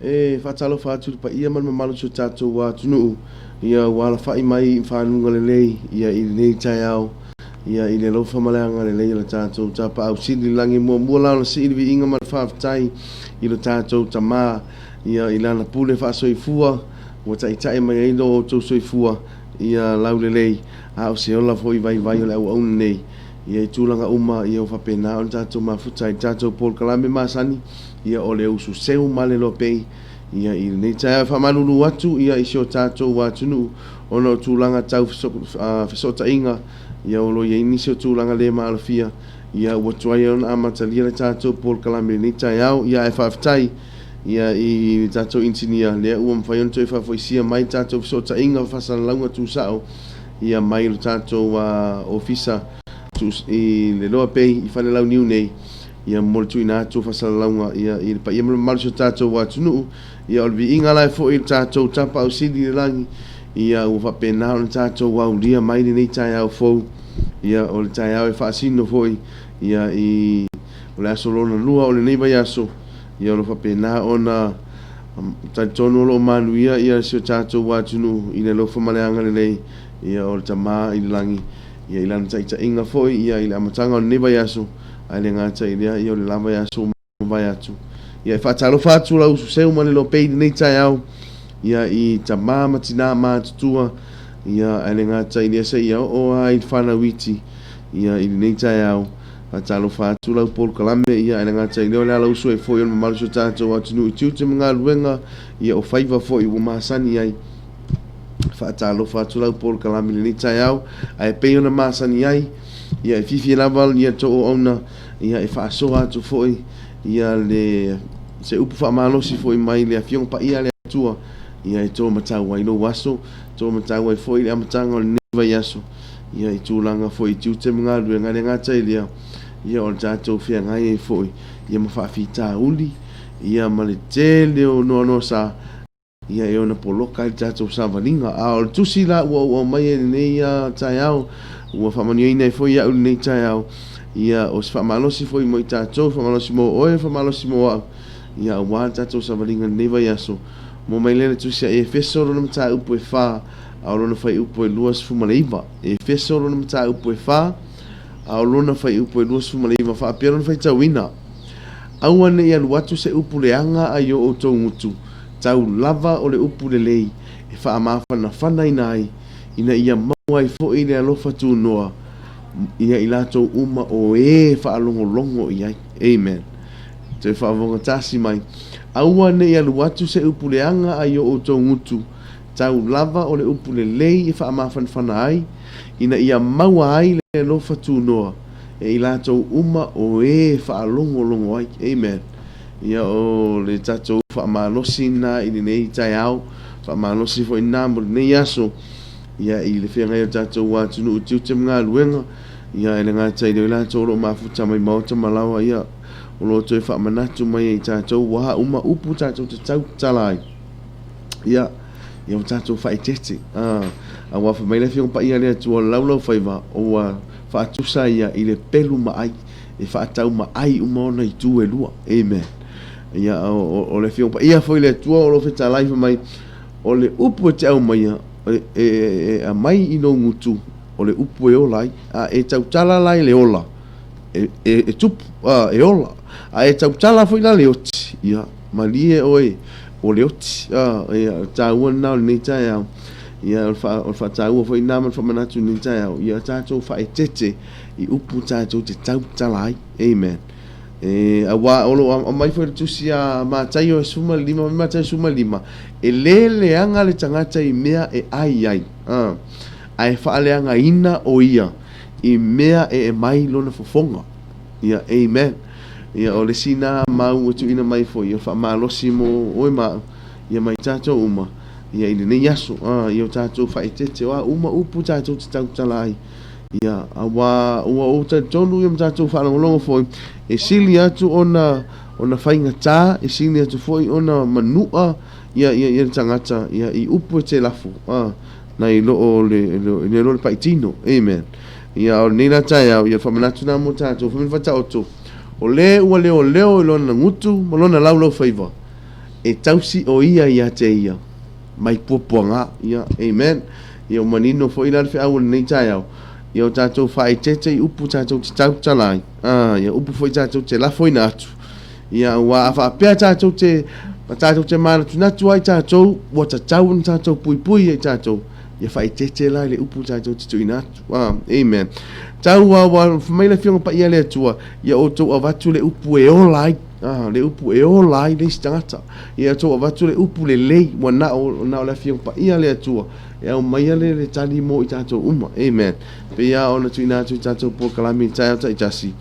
E faatalofa atu i le paia ma le mamalu o si o tatou atunuu, ia ua alafai mai i faguga lelei ia i lenei taeao, ia i le alofa ma le agalelei o le tatou Tapaau Sili i le lagi. E muamua la ona sii le viiga ma le faafetai i lo tatou Tama, ia i Lana pule faasoifua ua taitai mai ai lo outou soifua ia laulelei, a o se ola foi vaivai o le auauna nei. Ia i tulaga uma ia ua faapena ona tatou mafuta ai i le tatou polokalame masani ia o le usu seu ma le loapei ia i lenei taeao. E faamalulu atu ia i si o tatou atunuu ona o tulaga tau fesootaiga ia o lo o i ai nisi o tulaga le maalofia ia ua tuai ai ona amatalia le tatou polokalame i lenei taeao. Ia ae faafetai ia i le tatou inisinia lea ua mafai ona toe faafoisia mai le tatou fesootaiga faasalalauga tusao ia mai le tatou ofisa i le Loa Bay i Falelauniu nei ia mo le tuuina atu o faasalalauga ia i le paia ma le mamalu o si o tatou atunuu. Ia o le viiga la e foi i le tatou Tapaau Sili i le lagi ia ua faapena ona tatou aulia mai lenei taeao fou ia o le taeao e faasino foi ia i o le aso lona lua o lenei vaiaso ia o lo o faapena ona talitonu o lo o manuia ia si o tatou atunuu i le alofa ma le agalelei ia o le Tama i le lagi ia i lana taitaiga foi ia i le amataga o lenei vaiaso ae le gata i lea ia o le la vaiaso ua mavae atu. Ia e faatalofa atu lau Suseu ma le Lopei i lenei taeao ia i tama ma tinā matutua ia ae le gata i lea seia oo lava i le fanau iti ia i lenei taeao. Faatalofa atu lau polokalame ia ae le gata i lea o le ala usu ai foi o le mamalu o si o tatou atunuu i tiute ma galuega ia o faiva foi ua masani ai. Faatalofa atu lau polokalame i lenei taeao ae pei ona masani ai ia e fiafia lava ia tou auauna ia e faasoa atu foi ia le se upu faamalosi foi mai le Afioga Paia a le Atua ia e tomatau ai lou aso, tomatau ai foi le amataga o lenei vaiaso ia i tulaga foi i tiute ma galuega. E le gata i lea, ia o le tatou feagai ai foi ia ma faafitauli ia ma le tele o noanoa sa ia e ono poloka ai le tatou savaliga. A o le tusi la ua ou aumaia i lenei taeao, ua faamanuiaina ai foi au i lenei taeao, ia o se faamalosi foi mo i tatou, faamalosi mo oe, faamalosi mo au, ia aua le tatou savaliga i lenei vaiaso. Mo mai lea le tusi a Efeso lona mataupu e 4, a o lona fuaiupu e 29. Efeso lona mataupu e 4, a o lona fuaiupu e 29, faapea lona faitauina, Aua ne i alu atu se upu leaga ai o outou gutu, tau lava o le upu lelei e faamafanafanaina ai, ina ia maua ai foi le alofa tunoa ia i latou uma o ē faalogologo i ai. Amen. Toe faavagatasi mai, Aua ne i alu atu se upu leaga ai o outou gutu, tau lava o le upu lelei e faamafanafana ai, ina ia maua ai le alofa tunoa e i latou uma o ē faalogologo ai. Amen. Ia o le tatou faamalosi lena i lenei taeao, faamalosi foi lena mo lenei aso, ia i le feagai o le tatou atunuu i tiute ma galuega, ia e le gata i lea o i latou o lo o mafuta mai maota ma laoa, ia o lo o toe faamanatu mai e i tatou ua uma upu tatou te tautala ai. Ia, ia ua tatou faaeteete. Aua fai mai le Afioga Paia a le Atua, o le laulaufaiva ua faatusa ia i le pelu maai, e faataumaai uma ona itu e lua. Amen. Ia, o le Afioga Paia foi le Atua o lo o fetalai fai mai, o le upu e te aumaia, e aumai i lou gutu, o le upu e ola ai. A e tautala la i le ola, e tupu, e ola. A e tautala foi la i le oti, ia, malie oe, o le oti. Ia, o le taua lena o lenei taeao. Ia, o le faataua foi lena ma le faamanatu i lenei taeao, ia tatou faaeteete i upu tatou te tautala ai. Amen. E, aua o lo o aumai foi le tusi a Mataio e 15, Mataio 15, e le leaga le tagata i mea e ai ai, ae faaleagaina o ia i mea e aumai lona fofoga. Ia, amen. Ia, o le isi na mau ua tuuina mai foi, ia faamalosi mo oe ma au, ia ma i tatou uma, ia i lenei aso, ia o tatou faaeteete, o a uma upu tatou te tautala ai. Ia, aua ua ou talitonu ia ma tatou faalogologo foi, e sili atu ona, ona faigata, e sili atu foi ona manua ia, ia, ia le tagata, ia, i upu e te lafo, nai lo o le, le, le paitino. Amen. Ia, o lenei la taeao, ia faamanatu na mo tatou, fai mai le Faataoto, o le ua leoleo i lona gutu ma lona laulaufaiva, E tausi ʻo Ia iā te ia mai puapuaga. Ia, amen. Ia, ua manino foi la le feau o lenei taeao, ia o tatou faaeteete i upu tatou te tautala ai, a, ia upu foi tatou te lafoina atu. Ia, aua a faapea tatou te, tatou te manatunatu ai tatou, ua tatau ona tatou puipui ia i tatou, ia faaeteete la i le upu tatou te tuuina atu. A, amen. Tau ua, ua fai mai le Afioga Paia a le Atua, ia outou avatu le upu e ola ai. A, le upu e ola ai le isi tagata. Ia outou avatu le upu lelei, ua na o, na o le Afioga Paia a le Atua e aumaia le, le tali mo i tatou uma. Amen. Pei lava ona tuuina atu i tatou polokalame i taeao taitasi,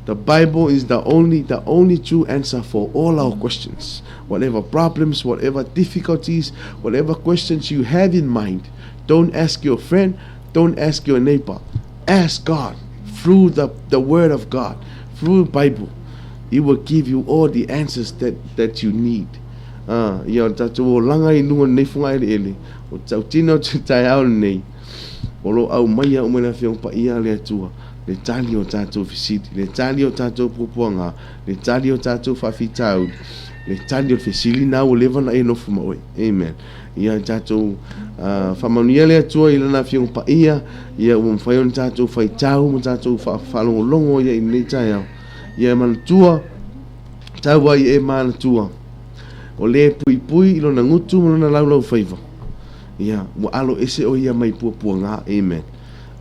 The Bible is the only, the only true answer for all our questions. Whatever problems, whatever difficulties, whatever questions you have in mind, don't ask your friend, don't ask your neighbor. Ask God through the, the Word of God, through the Bible. He will give you all the answers that, that you need. Ah, ia o tatou olaga i luga o lenei fogaeleele, o te tautino atu i le taeao lenei, o lo o aumaia uma e le Afioga Paia a le Atua, le tali o tatou fesili, le tali o tatou puapuaga, le tali o tatou faafitauli, le tali o le fesili na ua leva ona e nofo ma oe. Amen. Ia tatou uh, faamanuia le Atua i lana Afioga Paia, ia ua mafai ona tatou faitau ma tatou faalogologo ia i lenei taeao. Ia e manatua, tau ai e manatua, o le puipui i lona gutu ma lona laulaufaiva. Ia, ua alo ese o ia mai puapuaga. Amen.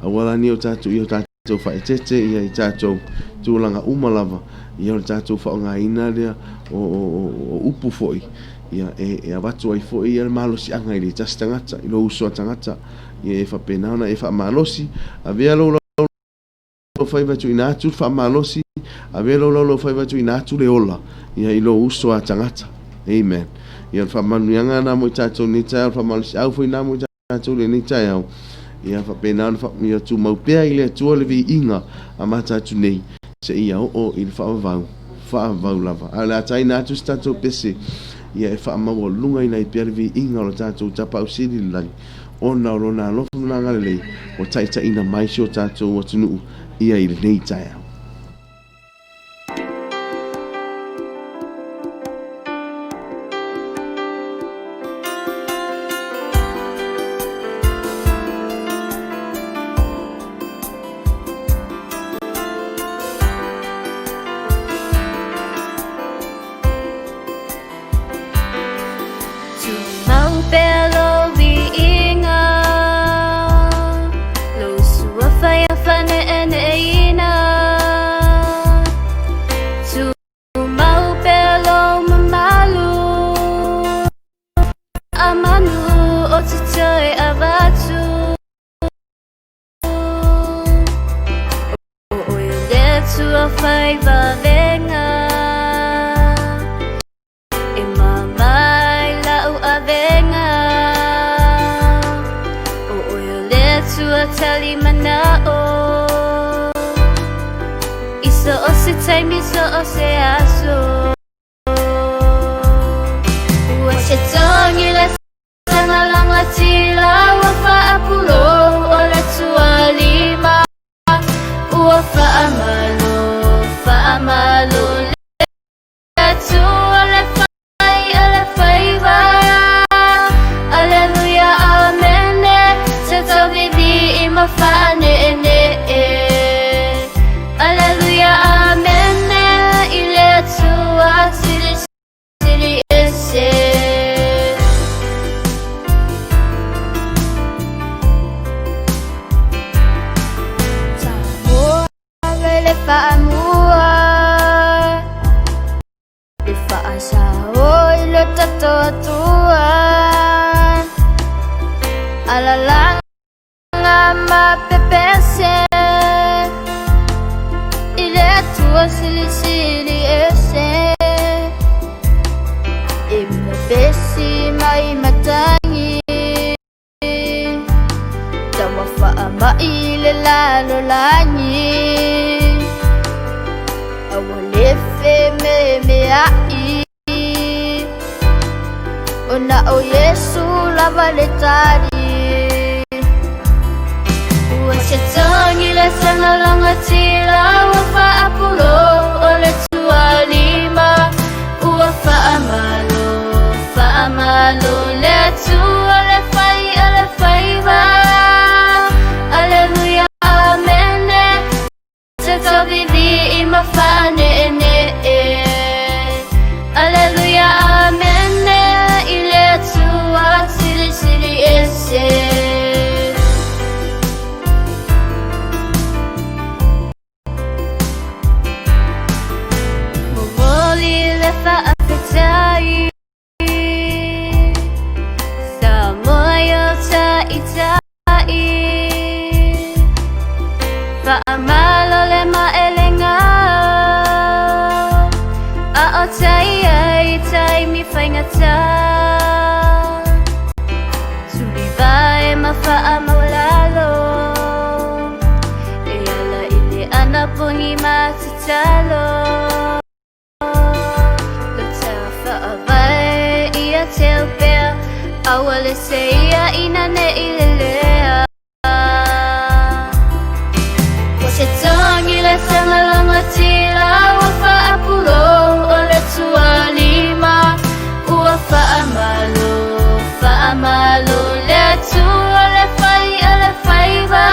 Aua la nei o tatou ia o tatou faaeteete ia i tatou tulaga uma lava, ia o le tatou faaaogaina lea o, o, o, o upu foi, ia e, e avatu ai foi ia le malosiaga i le tasi tagata, i lou uso a tagata, ia e faapena ona e faamalosi, avea lou faiva e tuuina atu le faamalosi, avea lou laulaufaiva e tuuina atu le ola, ia i lou uso a tagata. Amen. Ia o le faamanuiaga lena mo i tatou i lenei taeao, o le faamalosiau foi lena mo i tatou i lenei taeao. Ia faapena ona fa, ia tumau pea i le Atua le viiga amata atu nei, seia oo i le faavavau, faavavau lava. Ae o le a taina atu se tatou pese, ia e faamaualugaina ai pea le viiga o le tatou Tapaau Sili i le lagi, ona o Lona alofa ma Lona agalelei ua taitaiina mai si o tatou atunuu ia i lenei taeao. Tumau pea lou viiga, lou suafa ia faaneeneeina. Tumau pea lou mamalu, amanu o te toe avatu. O oe le Atua fai vavenga. E mamae lau avega, O oe o le Atua tali manao, I so o se taimi so o se aso. Ua se togi le Sagalangatila ua faapulo o le tualima ua faamalo faamalo le Atua le fai a le faiva Aleluia amene se tauvivi i ma faaneenee Aleluia amene i le Atua sili sili ese. Samoa le faamua le faasao i lo tatou Atua Alalaga ma pepese i le Atua silisili ese E mapesi mai matagi Tauafaamai le lalolagi Aua le fememeai Ona o Iesu lava le tali Ua se togi le sagalangatila Ua faapulo o le tualima Ua faamalo Faamalo le Atua le fai o le faiva. Aleluia, amene. Tatou vivii ma faaneenee. Aleluia, amene. I le Atua Silisili Ese. Momoli le faafetai sa moe o taitai. Faamalo le maelega a o tai ai i taimi faigata. Tulivae ma faamaualalo e ala i le anapogi ma tatalo. Lo ta faavae ia te au pea, aua le seia ina ne i lelea. Ua se tagi le saga lagatila ua faapulou o le tualima. Ua faamalo, faamalo le Atua le fai o le faiva.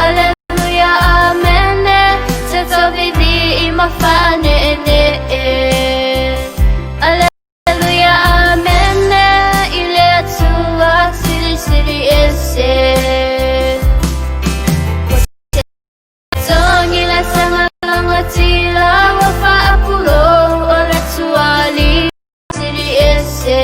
Aleluia, amene. Tatou vivii ma faaneenee. Aleluia, amene. I le Atua Silisili Ese. Tagi le saga lagatila ua faapulou o le tualima Sili Ese.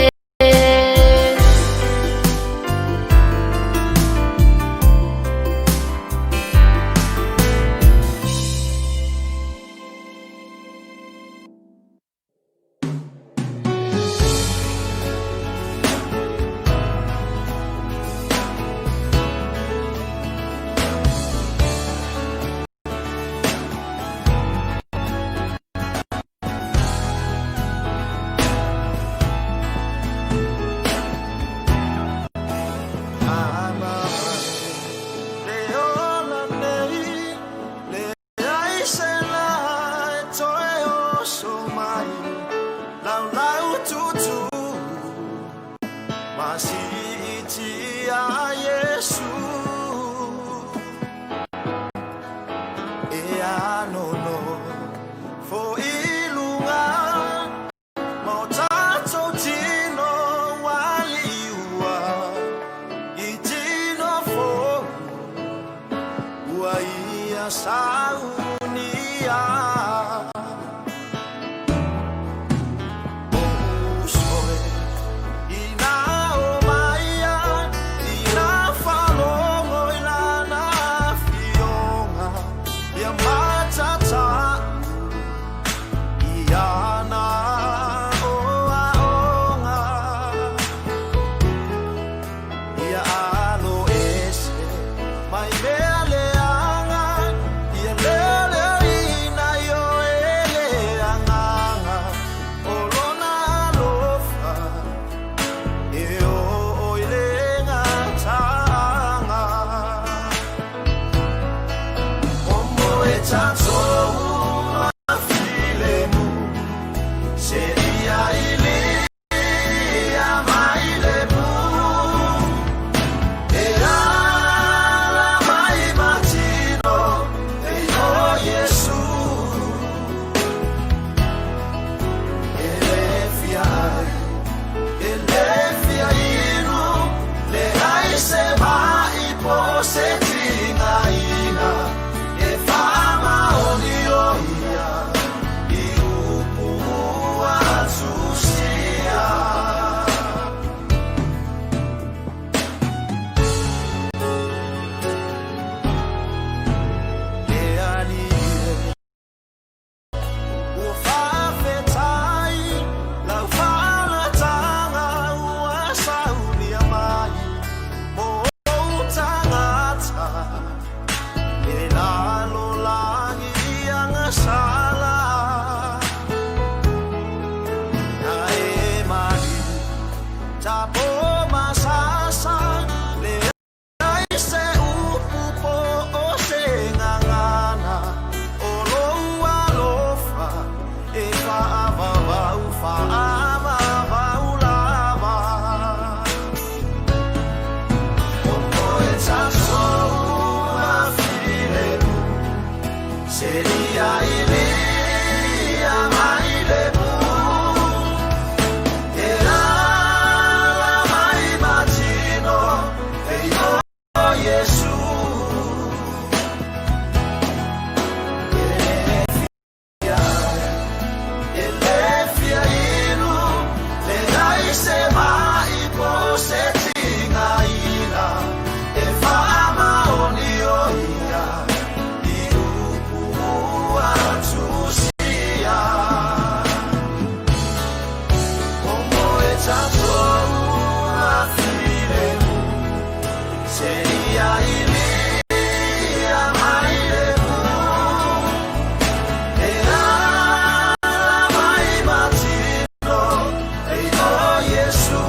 Iesu.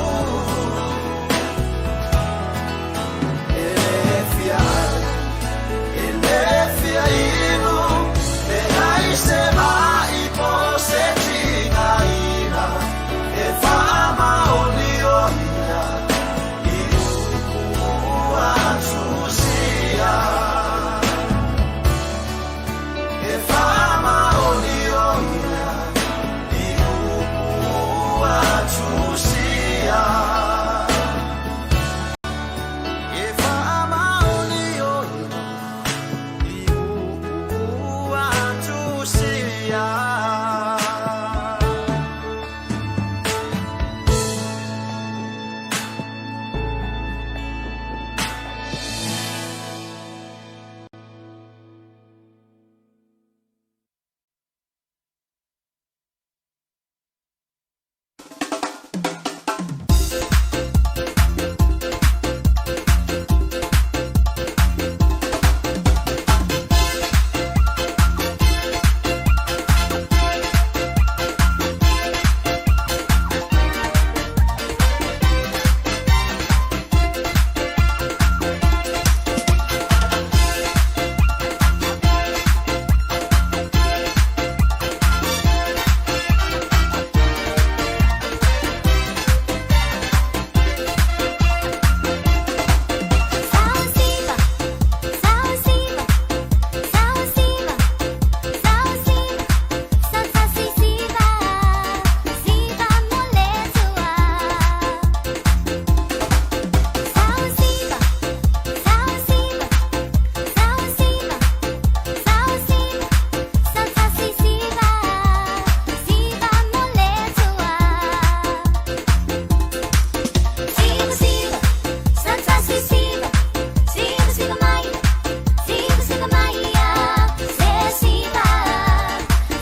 E le fia e le fia inu, e ai se mai po se tigaina, e faamaoni o ia i upu ua tusia. E faamaoni o ia i upu ua tusia. E faamaoni o ia i upu ua tusia. Sausiva, sausiva, sausiva, sausiva, sansasisiva, siva moletua. Sausiva, sausiva, sausiva, sausiva, sansasisiva, siva moletua. Siva, siva, sansasisiva, siva, siva mai, siva, siva mai, se siva,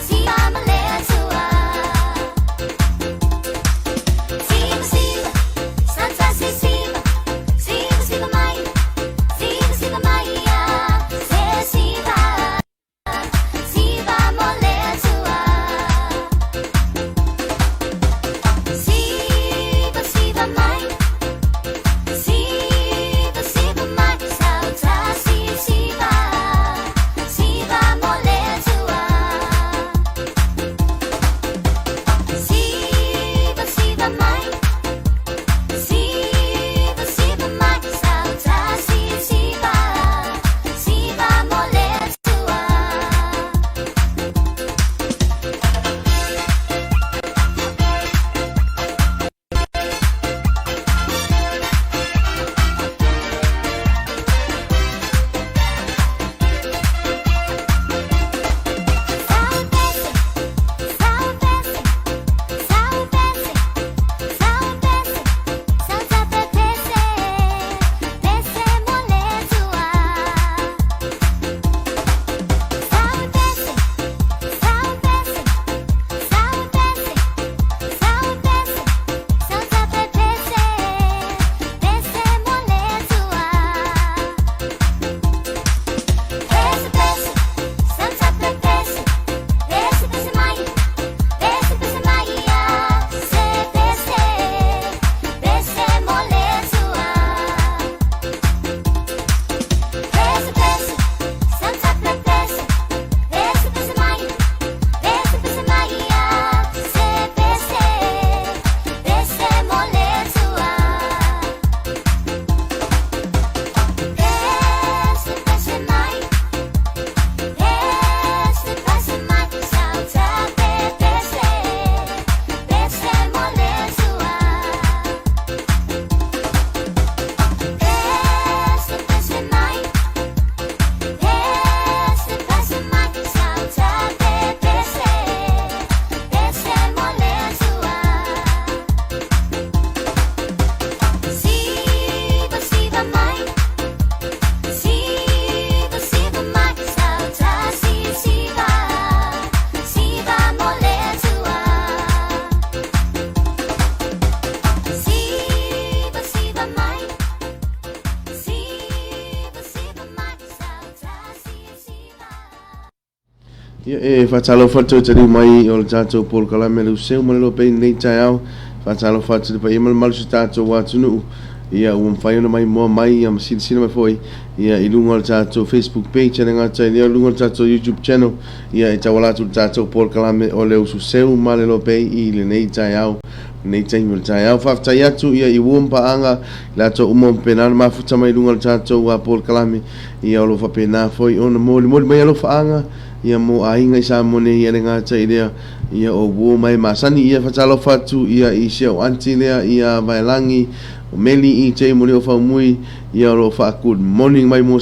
siva moletua. Siva, siva, sansasisiva, siva, siva mai, siva, siva mai, se siva, siva moletua. Siva, siva mai, siva, siva mai, sauta si siva, siva moletua. Siva, siva mai, siva, siva mai, sauta si siva, siva moletua. Saupese, saupese, saupese, saupese, sausapepese, pese moletua. Saupese, saupese, saupese, saupese, sausapepese, pese moletua. Pese, pese, sansapepese, pese, pese mai, pese, pese mai, se pese, pese moletua. Pese, pese, sansapepese, pese, pese mai, pese, pese mai, se pese, pese moletua. Pese, pese mai, pese, pese mai, sauta pese, pese moletua. Pese, pese mai, pese, pese mai, sauta pese, pese moletua. Siva, siva mai. Siva, siva mai, sauta si siva, siva moletua. Siva, siva mai, siva, siva mai, sauta si siva. Ia, e faatalofa atu taliu mai o le tatou polokalame le Useu ma le Lope i lenei taeao. Faatalofa atu i le paia ma le mamalu o si o tatou atunuu, ia ua mafai ona maimoa mai ia ma silasila mai foi ia i luga o le tatou Facebook page e le gata i lea o luga o le tatou YouTube channel ia e tauala atu i le tatou polokalame o le Usu Seu ma le Lopei i lenei taeao lenei taimi o le taeao. Faafetai atu ia i uo ma paaga i latou uma ua faapena ona mafuta mai i luga o le tatou polokalame ia o lo o faapena foi ona molimoli mai alofaaga ia mo aiga i Samoa nei e le gata i lea ia o uo ma e masani. Ia faatalofa atu ia i si au aunty lea ia Vaelagi o Meli i J Moli o Faumui ia o lo o faa good morning mai mo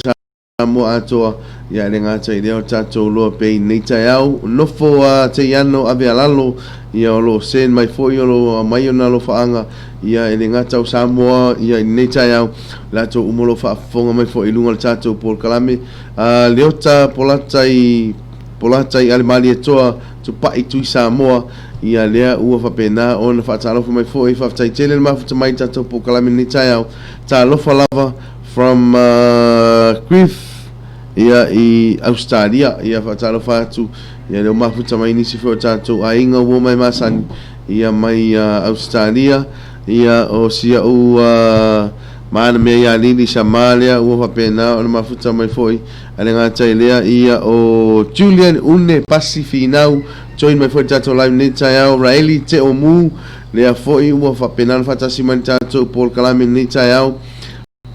Samoa atoa ia e le gata i lea o tatou loa pea i lenei taeao nofo a Teiano Avealalo ia o lo o send mai foi o lo o aumai ona alofaaga ia e le gata o Samoa ia i lenei taeao latou uma o lo o faafofoga mai foi i luga o le tatou polokalame a Leota Polata i Polata i Alemalietoa Tupai Tui Samoa ia lea ua faapena ona faatalofa mai foi. Faafetai tele le mafuta mai i tatou polokalame i lenei taeao. Talofa lava from Griff ia i Australia. Ia faatalofa atu ia lea ua mafuta mai nisi foi o tatou aiga ua mai masani ia mai Australia. Ia o si au maana mea ia Lili Sama lea ua faapena ona mafuta mai foi. A le gata i lea, ia o Julian Une Pasi Finau, join mai foi le tatou live nei taeao, Raeli Te Omu, lea foi ua faapena ona faatasi mai le tatou polokalame nei taeao.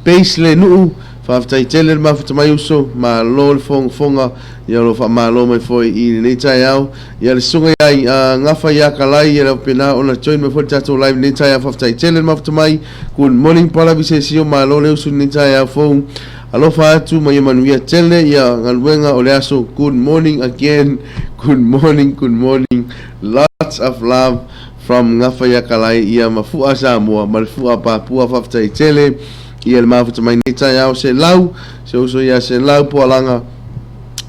Pace le nuu, faafetai tele le mafuta mai uso, malo le fogafoga, ia o lo o faamalo mai foi i lenei taeao. Ia le susuga ia Gafa ia Kalai, ia le faapena ona join mai foi le tatou live nei taeao, faafetai tele le mafuta mai. Good morning Palavi Sesio, malo le usu nei taeao fou. Alofa atu ma ia manuia tele ia galuega o le aso. Good morning again. Good morning, good morning. Lots of love from Gafaiakalai ia ma Fua Samoa ma le Fua Papua. Faafetai tele ia le mafuta mai nei taeao. Se lau, se uso ia se lau Poalaga.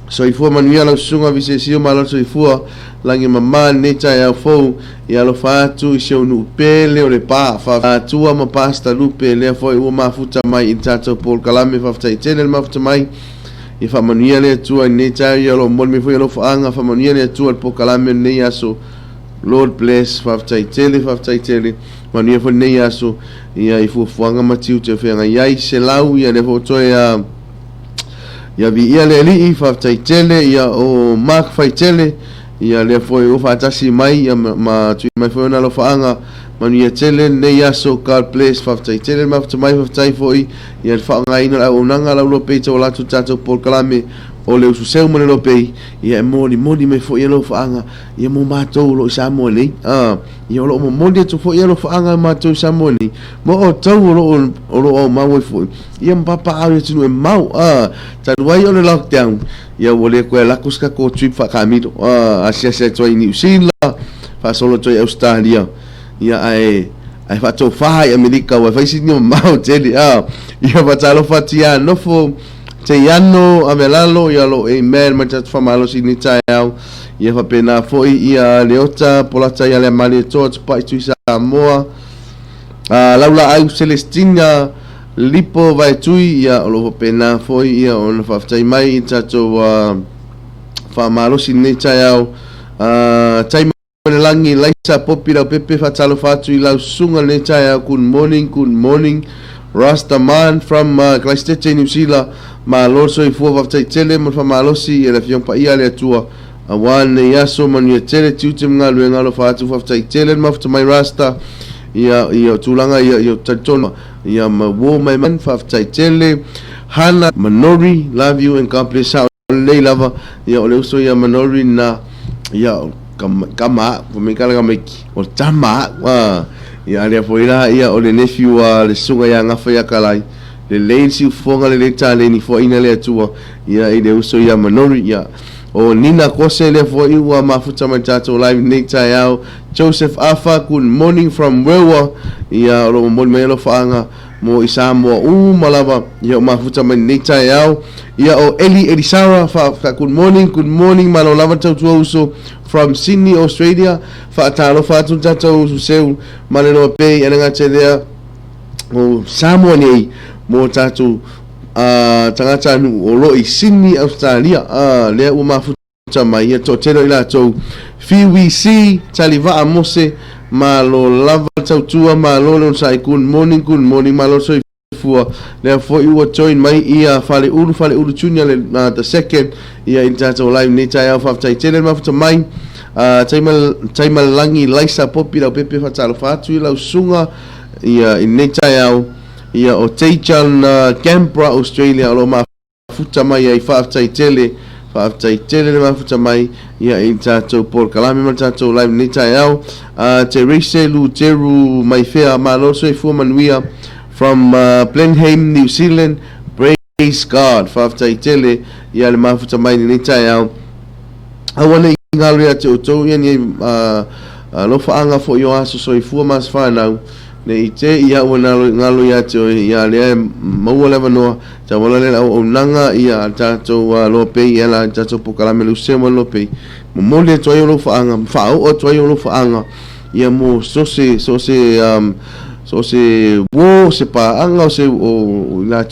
Soifua manuia lau susuga Visesio ma lau soifua lagi mama lenei taeao fou. Ia alofa atu i si ou nuu pele o Lepa. Faafetai ma Pastor Lupe lea foi ua mafuta mai i le tatou polokalame. Faafetai tele le mafuta mai. Ia faamanuia le Atua i lenei taeao. Ia o lo o momoli mai foi alofaaga. Faamanuia le Atua i le polokalame o lenei aso. Lord bless. Faafetai tele, faafetai tele. Manuia foi lenei aso ia i fuafuaga ma tiute o feagai ai. Selau ia lea foi ua toe Ia viia le Alii, faafetai tele ia o Mark Faitele, ia lea foi ua faatasi mai ia ma tuuina mai foi ona alofaaga. Manuia tele lenei aso, God bless, faafetai tele le mafuta mai, faafetai foi ia le faaaogaina o le auaunaga a lau Lopei tauala atu i le tatou polokalame o le Usu Seu ma le Lopei, ia e molimoli mai foi alofaaga ia mo matou o lo o i Samoa nei. Ia o lo o momoli atu foi alofaaga a matou i Samoa nei, mo outou o lo o o lo o aumau ai foi ia ma papaaao i atunuu e mamao. Talu ai o le lockdown, ia ua le toe alu atu se tatou trip faakamilo, asiasi atu ai i Niu Sila, faasolo atu ai i Ausetalia, ia ae ae faatofa i Amerika aua e fai sini mamao tele. Ia faatalofa atu ia Nofo Teiano Avelalo, ia lo amen mai tatou faamalosi i lenei taeao. Ia faapena foi ia Leota Polata ia Leamalietoa Tupai Tui Samoa, Laulaau Celestina Lipo Vaetui, ia o lo o faapena foi ia ona faafetai mai i tatou faamalosi i lenei taeao. Taima le lagi Laisa Popi Laupepe, faatalofa atu i lau susuga i lenei taeao. Good morning, good morning Rasta man from Christchurch New Zealand. Malo le soifua, faafetai tele mo le faamalosi i le Afioga Paia a le Atua aua lenei aso. Manuia tele tiute ma galuega, alofa atu, faafetai tele le mafuta mai Rasta ia ia tulaga ia ia talitonu ia ma uo mai man, faafetai tele. Hana Manori, love you and God bless. Sao lelei lava ia o le uso ia Manori na ia kama a'u me kala kamaiki o le tama a'u a ia alea foi la ia o le nephew a le susuga ia Gafa ia Kalai lelei le siufofoga lelei le taleni foaina le Atua ia i le uso ia Manori ia o Nina Kose lea foi ua mafuta mai le tatou live nei taeao. Joseph Afa, good morning from Rewa ia o lo o momoli mai alofaaga mo i Samoa uma lava ia o mafuta mai lenei taeao. Ia o Eli Elisara fa, fa good morning, good morning, malo lava le tautua uso from Sydney, Australia. Faatalofa atu le tatou uso seu ma le loa pei a le gata lea o Samoa nei mo tatou tagata nuu o lo i Sydney, Australia. Lea ua mafuta mai ia toatele o i latou. Fiwi C, Talivaa Mose, Malo lava le tautua, malo le onosai. Good morning, good morning, malo le soifua. Lea foi ua join mai ia Faleulu, Faleulu Junior le the second ia i le tatou live nei taeao. Faafetai tele le mafuta mai. Taimalagi Laisa Popi Laupepe faatalofa atu i lau susuga ia i lenei taeao. Ia o Teijan Canberra Australia o lo o mafuta mai ai. Faafetai tele, faafetai tele le mafuta mai ia i le tatou polokalame ma le tatou live lenei taeao. Terese Luteru Maifea, malo le soifua manuia from Blenheim, New Zealand. Praise God. Faafetai tele ia le mafuta mai lenei taeao. Aua ne i galo ia te outou ia ni alofaaga foi o aso soifua ma aso fanau, ne i te i au e galo ia te oe, ia lea e maua le avanoa tauala lea le auaunaga ia a le tatou Loa Pay e ala i le tatou polokalame le Useu ma le Loa Pay, momoli atu ai o alofaaga ma faaoo atu ai o alofaaga ia mo so se uo, se paaga o se o i latou.